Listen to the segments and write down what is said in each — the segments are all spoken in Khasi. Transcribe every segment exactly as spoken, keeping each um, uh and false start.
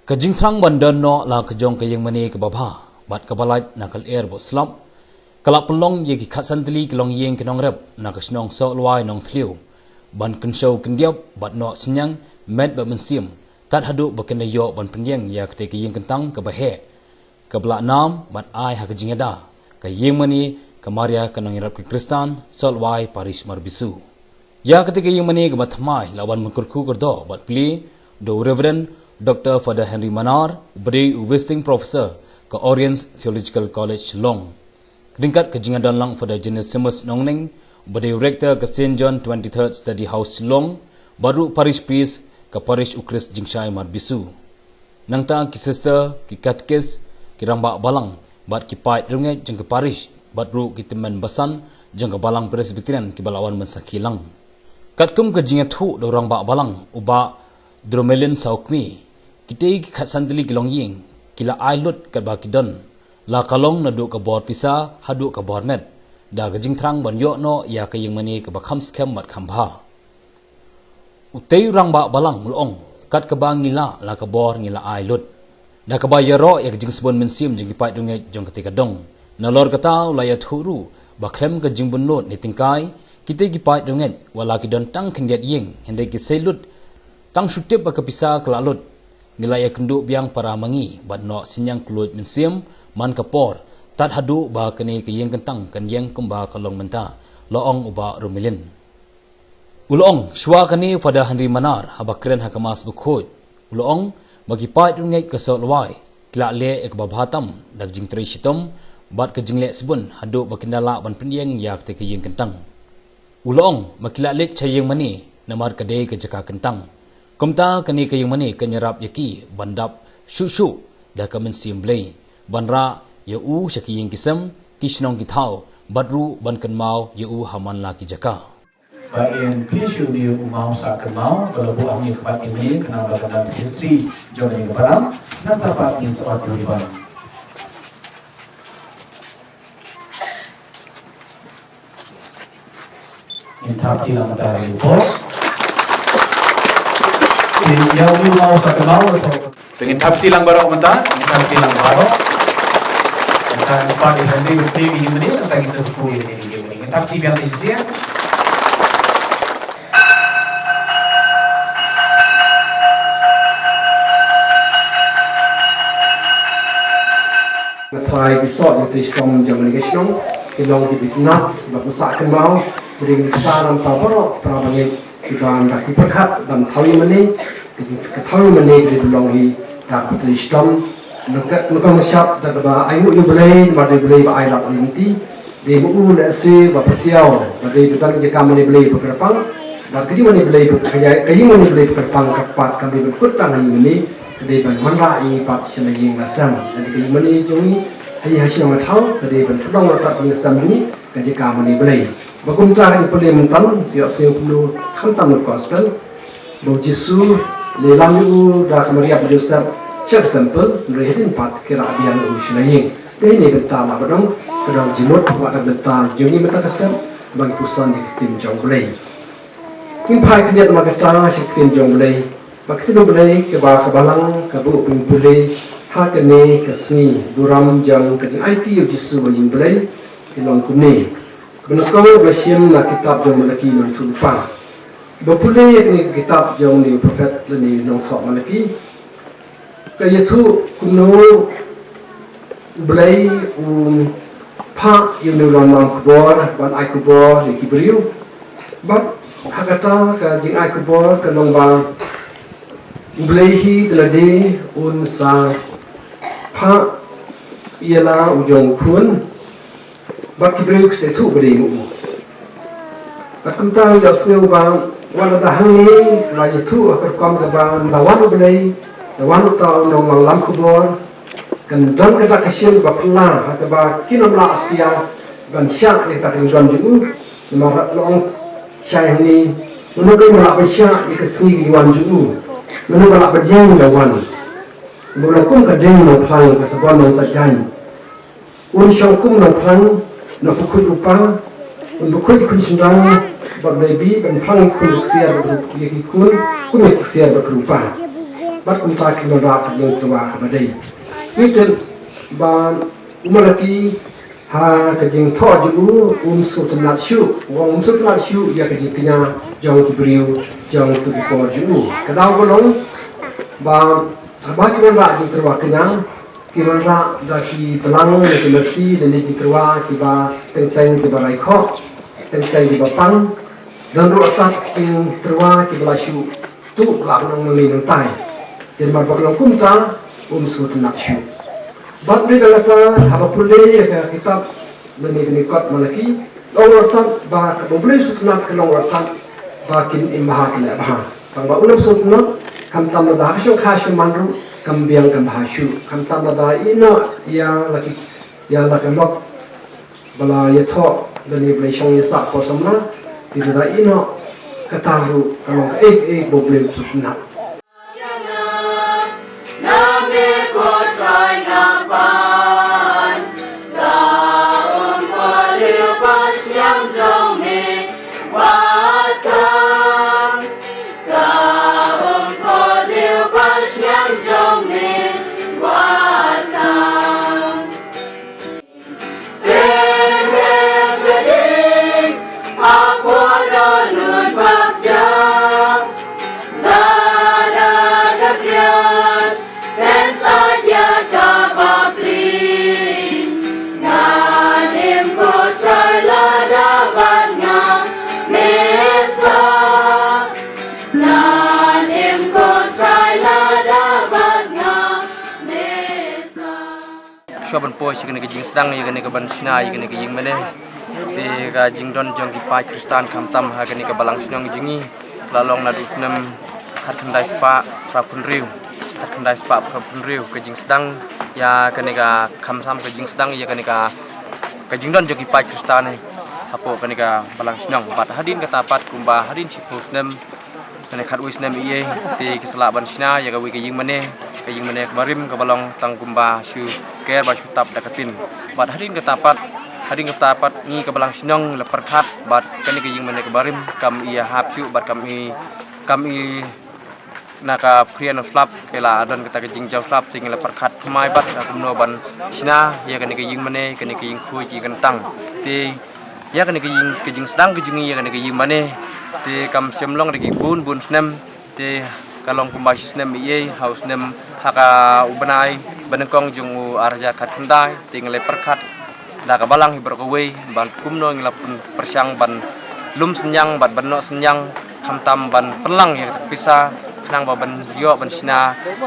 Ka jingthrang ban don noh la ka jong ka ïingmane kaba bha bad kaba lait na ka lyer bad slap ka la pynlong ïa ki khatsan tylli ki longïing ki nongrep na ka shnong Sohlwai Nongthliew ban kynshew kyndiap bad noh synñiang met bad mynsiem tad haduh ba kin da ïoh ban pynïeng ïa katei ka ïing kyntang kaba heh, kaba la nam bad ai ha ka jingïada, ka ïingmane ka Maria ka Nongïarap ki Khristan, Sohlwai, Parish Marbisu. Ïa katei ka ïingmane kaba thymmai la wan ban kyrkhu kyrdoh bad plie da u Reverend Doctor Father Henry Manar, uba dei u Visiting Professor ka Oriens Theological College, Shillong. Ryngkat ka jingïadon lang u Father Genesimus Nongneng, uba dei u Rector ka Saint John twenty-third Study House, Shillong, bad ruh Parish Priest ka Parish U Khrist Jingshai, Marbisu. Nangta ki sister, ki katekis, ki rangbah balang bad ki paid riewngeit jong ka parish bad ruh ki tymmen basan jong ka Balang Presbyterian kiba la wan ban sakhi lang. Katkum ka jingïathuh da u rangbah balang u Bah Dromelin Sawkmie, kitei ki khatsan tylli ki longïing ki la ai lut katba ki don, la ka long naduh ka bor pisa haduh ka bor met, da ka jingthrang ban ïoh noh ïa ka ïingmane kaba kham skhem bad kham bha. Utei u rangbah balang u la ong, kat kaba ngi lah la ka bor ngi la ai lut, da kaba ïaroh ïa ka jingsbun mynsiem jong ki paid riewngeit jong katei ka dong. Nalor kata u la ïathuh ruh ba khlem ka jingbun lut ne tyngkai, kitei ki paid riewngeit wat la ki don tang khyndiat ïing hynrei ki sei lut tang shu tip ba ka pisa ka la lut. Ngi la ïakynduh biang para ma ngi bad noh synñiang kylluid mynsiem man ka por tad haduh ba kane ka ïing kyntang kan ïeng kumba ka long mynta, la ong u Bah Dromelin. U la ong, shuwa kane u Father Henry Manar haba kren ha ka Mass bakhuid, u la ong ba ki paid riewngeit ka Sohlwai ki la leh ïa kaba bha tam da ka jingtrei shitom bad ka jingleh sbun haduh ba kin da lah ban pynïeng ïa katei ka ïing kyntang. U la ong ba ki la leit sha ïingmane namar ka dei ka jaka kyntang. Kumta kane ka ïingmane kan ïarap ïa ki ban dap shuh shuh da ka mynsiem Blei, ban rah ïa u sha ki ïing ki sem, ki shnong ki thaw, bad ruh ban kynmaw ïa u ha man la ki jaka. Ba in pynshoi ïa u maw sa kynmaw ba la buh hangne ka pat ïingmane khnang ba kan dang history jong ïa ka balang. Nangta pat ngin sa ot ïa u ribbon. Ngin thap kti lang mynta ïa u pop. Ngin ïa u maw sa kynmaw. Te ngin thap kti lang baroh mynta, ngin thap kti lang baroh. Mynta ngin pat ïa u Henry u plie ïa ïingmane, mynta ngin sa kyrkhu ïa ïingmane. Ngin thap kti biang te shisien. Nga trai ki soh jong ka shitom jong kane ka shnong ki long ki bit nat bad ba sah kynmaw. Hynrei ngi ksa na bynta baroh para bangeit kiba ynda ki pyrkhat ban thaw ïingmane, ka jing, ka thaw ïingmane ka dei ban long hi da ka bynta shitom. Nangta nangta ngi shap da kaba ainguh ïa U Blei, namar dei U Blei ba ai lad ai lynti. Dei ma u lehse ba pasiaw ba dei ba don jaka mane Blei ba kyrpang. Bad ka jingmane Blei ba ka jai, ka jingmane Blei ba kyrpang ka pat kam dei ban kut tang ha ïingmane, ka dei ban wanrah ïa ngi pat sha la ïing la sem. Ka dei ka jingmane jong ngi ha ïing ha shnong ha thaw ka dei ban pynlong ryngkat ïing sem ha ngi ka jaka mane Blei. Ba kumta ha ïing pule mynta sha ïoh sha ïing pule khamtam na gospel. Ba u Jisu leh lam ïa u da ka Maria bad Joseph sha ka temple, hynrei hadien pat ki rah biang ïa u sha la ïing. Te ne bynta la ba dang ka dang jingmut ba da bynta jong ngi mynta ka step ba ngi puson ïa ka ktien jong U Blei. Ngin phai khyndiat ma kata sha ka ktien jong U Blei. Ba ka ktien U Blei kaba ka balang ka buh ba ngin pule ha kane ka sngi burom jong ka jingaiti ïa u Jisu ba ïing Blei. Ki long kumne. Kaba nyngkong ba shim na kitab jong Malaki lynnong kaba khatphra. Ba pule ïa kane ka kitab jong une u prophet lane u nongthoh Malaki. Ka ïathuh kumno U Blei u phah ïa une u longlam khubor ban ai khubor ïa ki briew. Bad ha kata ka jingai khubor ka long ba U Blei hi da lade un sa phah ïa la u jong u khun. Bad ki briew ki sa ïathuh ba dei ma u. Bad kumta ngi ïohsngew ba wat la da hangne la ïathuh ha ka rukom kaba ynda wan U Blei, da wan uta u nonglam khubor, kan don kata ka shin ba phylla ha kaba kin ym lah satia ban shah ïa kata ka jingdon jong u. Namar la ong shai hangne, mano ba lah ban shah ïa ka sngi ka jingwan jong u? Mano ba lah ban ïeng ban wan? Ba long kum ka ding nongphlang ka sa wan nongsa jaiñ. Un shong kum nongphlang na pyrkhuid rupa, un pyrkhuid ki khun shynrang bad u Lebi, ban phlang ïa ki khun ksiar bad ïa ki khun kum ïa ki ksiar bad rupa. Bad kumta ki wanrah ka jingtyrwa kaba dei. Ngi tip ba u Malaki ha ka jingthoh jong u, um sngewtynnat shuh, u ong um sngewtynnat shuh ïa ka jingkñia jong ki briew jong kito ki por jong u. Ka daw ba long ba haba ki wanrah jingtyrwa kñia, ki wanrah da ki balang, da ki masi, da ki jingtyrwa kiba teng teng, kiba raikhoh, teng teng kiba pang. Don ruh artat ki jingtyrwa kiba la shu tuh, la ban ong mynlei nangtai. Te namar ba ka long kumta, um sngewtynnat shuh. Bad dei ka kata, haba pule ïa ka kitab lane kane ka kot Malaki, la ong artat ba kaba U Blei u sngewtynnat ka long artat ba kin im bha, kin leh bha. Tang ba u nym sngewtynnat, khamtam lada ha ka shongkha shongman ruh, kam biang kam bha shuh. Khamtam lada ïehnoh ïa la ki, ïa la ka lok ba la ïathoh lane ba la shong ïasah por samla, te lada ïehnoh, kata ruh ka long kaei kaei ba U Blei u sngewtynnat. Shuwa ban poi sha kane ka jingsdang ïa kane ka ban shna ïa kane ka ïing mane, te ka jingdon jong ki paid Khristan khamtam ha kane ka balang shnong jong ngi, la long naduh u snem khatkhyndai spah phraphunriew, khatkhyndai spah phraphunriew, ka jingsdang ïa kane ka, khamtam ka jingsdang ïa kane ka, ka jingdon jong ki paid Khristan hapoh kane ka balang shnong. Bad hadien kata pat kumba hadien shiphew snem, lane khatwei snem ïa, te ki sa lah ban shna ïa kawei ka ïing mane, ka ïing mane kaba rim kaba long tang kumba shu ker ba shu tap da ka tin. Bad hadien kata pat, hadien kata pat ngi ka balang shnong la pyrkhat bad kane ka ïing mane kaba rim kam i hap shuh bad kam i, kam i na ka phrian u slap, ki la don kata ka jingjaw slap, te ngi la pyrkhat thymmai bad kumno ban shna ïa kane ka ïing mane, kane ka ïing khuid ïing kyntang. Te ïa kane ka ïing, ka jingsdang ka jong ngi ïa kane ka ïing mane, te kam shym long da ki bun bun snem, te ka long kumba shi snem ïa, ha u snem, ha ka u bnai ba nyngkong jong u ar hajar khatkhyndai, te ngi la pyrkhat da ka balang hi baroh kawei ba kumno ngi la pyn-, pyrshang ban lum synñiang bad ban noh synñiang, khamtam ban pynlang ïa ka pisa khnang ba ban ïoh ban shna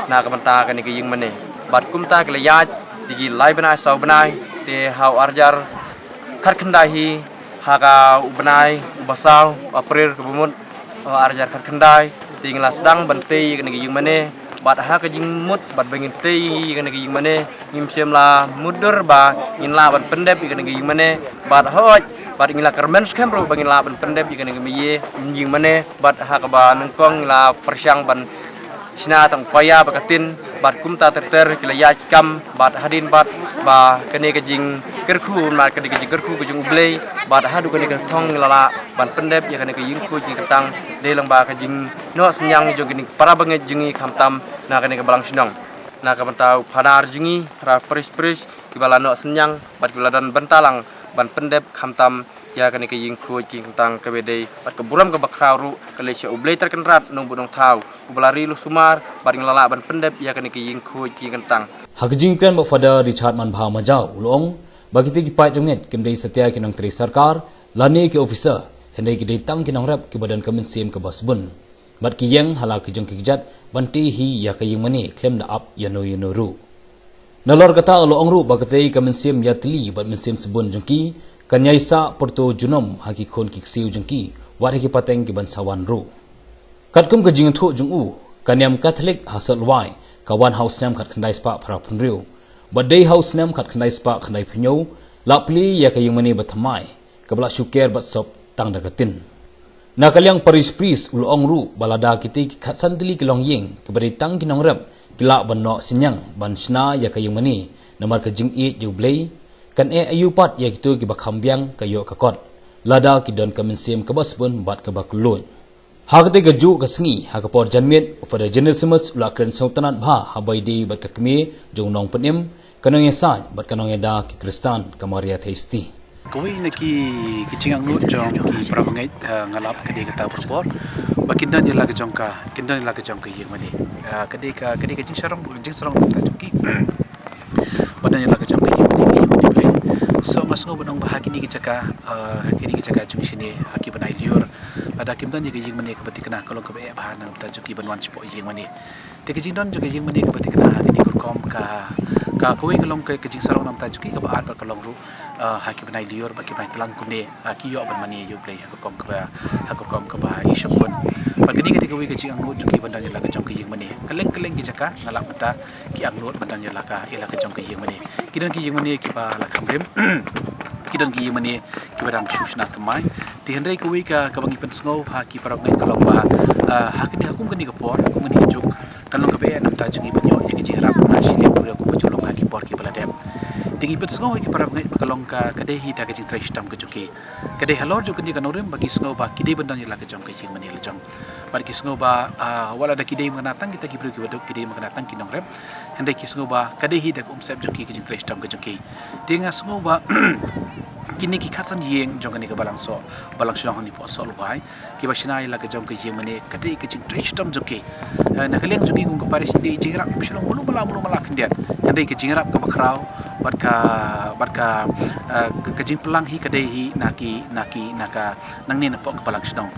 na ka bynta kane ka ïing mane. Bad kumta ki la ïaid da ki lai bnai saw bnai, te ha u ar hajar khatkhyndai hi, ha ka u bnai uba saw, April kaba mut, ar hajar khatkhyndai, te ngi la sdang ban tei ïa kane ka ïing mane, bad ha ka jingmut bad ba ngin tei ïa kane ka ïing mane, ngim shym la mutdur ba ngin lah ban pyndep ïa kane ka ïing mane, bad hooid, bad ngi la kyrmen skhem ruh ba ngin lah ban pyndep ïa kane ka ïing mane, bad ha kaba nyngkong ngi la pyrshang ban shna tang paia bad ka tin, bad kumta ter ter ki la ïaid kam, bad hadien bad ba kane ka jingkyrkhu, namar kane ka jingkyrkhu ka jong U Blei, bad haduh kane ka thong ngi la lah ban pyndep ïa kane ka ïing khuid ïing kyntang, dei lang ba ka jingnoh synñiang jong kine ki para bangeit jong ngi khamtam na kane ka balang shnong. Na ka bynta u phadar jong ngi, para priest, priest kiba la noh synñiang bad kiba la don bynta lang ban pyndep khamtam ïa kane ka ïing khuid ïing kyntang kaba dei bad ka burom kaba khraw ruh ka leit sha U Blei Trai Kynrad Nongbuh Nongthaw, uba la ri lus sumar bad ngi la lah ban pyndep ïa kane ka ïing khuid ïing kyntang. Ha ka jingkren bad Father Richard Manbha Majaw, u la ong ba kitei ki paid riewngeit kim dei satia ki nongtrei sorkar lane ki officer, hynrei ki dei tang ki nongrep kiba don ka mynsiem kaba sbun. Bad ki ïeng ha la ki jong ki kjat ban tei hi ïa ka ïing mane khlem da ap ïano ïano ruh. Nalor kata u la ong ruh ba katei ka mynsiem ïatylli bad mynsiem sbun jong ki kan ïai sah pyrto junom ha ki khun ki ksiew jong ki, wat ha ki pateng ki ban sa wan ruh. Katkum ka jingïathuh jong u, ka niam Katholik ha Sohtlwai ka wan ha u snem khatkhyndai spah phraphew hynriew, bad dei ha u snem khatkhyndai spah khyndaiphew hynñiew la plie ïa ka ïing mane bathymmai, kaba la shu ker bad sop tang da ka tin. Na ka liang parish priest u la ong ruh ba lada kitei ki khatsan tylli ki longïing kiba dei tang ki nongrep ki lah ban noh synñiang ban shna ïa ka ïing mane namar ka jingïeit ïa U Blei, kan eh aïu pat ïa kito kiba kham biang ka ïoh ka kot, lada ki don ka mynsiem kaba sbun bad kaba kylluid. Ha katei ka juh ka sngi, ha ka por janmiet, u Father Genesimus u la kren sngewtynnad bha ha ba ïadei bad ka kmie jong u nongpynim, ka nongïasaid bad ka nongïada ki Khristan, ka Maria Theisotti. Kawei na ki, ki jingangnud jong ki parabangeit, eh, nga lap ka dei kata barabor ba kin don ïa la ka jong ka, kin don ïa la ka jong ka ïing mane. Eh, ka dei ka, ka dei ka jingsarong, jingsarong na ka bynta jong ki. Ba don ïa la ka jong ka ïing mane, ka ïing mane Blei. So nga sngew ban ong ba ha kine ki jaka, eh, ha kine ki jaka jong ngi shane, ha ki bnai lyiur, lada kim don ïa ka ïing mane kaba thikna, ka long kaba eh bha na ka bynta jong ki ban wan shapoh ïing mane. Te ka jingdon jong ka ïing mane kaba thikna ha kine ki rukom ka, ka kawei ka long ka, ka jingsarong na ka bynta jong ki, kaba ar bad ka long ruh, ah, ha ki bnai lyiur bad ki bnai tlang kumne, ah, ki ïoh ban mane ïa U Blei ha ka rukom kaba, ha ka rukom kaba i shongkun. Bad kane ka dei kawei ka jingangnud jong ki ban don ïa la ka jong ka ïing mane. Kylleng kylleng ki jaka nga lap mynta ki angnud ban don ïa la ka, ïa la ka jong ka ïing mane. Ki don ki ïing mane kiba la kham rim. Ki don ki ïing mane kiba dang shu shna thymmai. Te hynrei kawei ka, kaba ngi pynsngew ha ki parabangeit ka long ba, ah, ha kane, ha kum kane ka por, kum kane ka juk, ka long kaba eh na ka bynta jong ngi ban ïoh ïa ka jingïarap na shiliang duriaw kumba ju long ha ki por kiba la dep. Te ngi pynsngew ha ki parabangeit ba ka long ka, ka dei hi da ka jingtrei shitom ka jong ki. Ka dei halor jong kane ka nongrim ba ki sngew ba ki dei ban don ïa la ka jong ka ïing mane la jong. Bad ki sngew ba, ah, wat la da ki dei mynta tang kita ki briew kiba duk, ki dei mynta tang ki nongrep, hynrei ki sngew ba ka dei hi da ka umsep jong ki, ka jingtrei shitom ka jong ki. Te nga sngew ba kine ki khatsan ïing jong kane ka balang soh, balang shnong hangne hapoh Sohluhai, kiba shna ïa la ka jong ka ïing mane, ka dei ka jingtrei shitom jong ki. Eh, na ka liang jong ki kum ka parish, dei jingïarap ba shu long mulu mala, mulu mala khyndiat. Hynrei ka jingïarap kaba khraw bad ka, bad ka, eh, ka, ka jingpynlang hi ka dei hi na ki, na ki, na ka, nangne napoh ka balang shnong.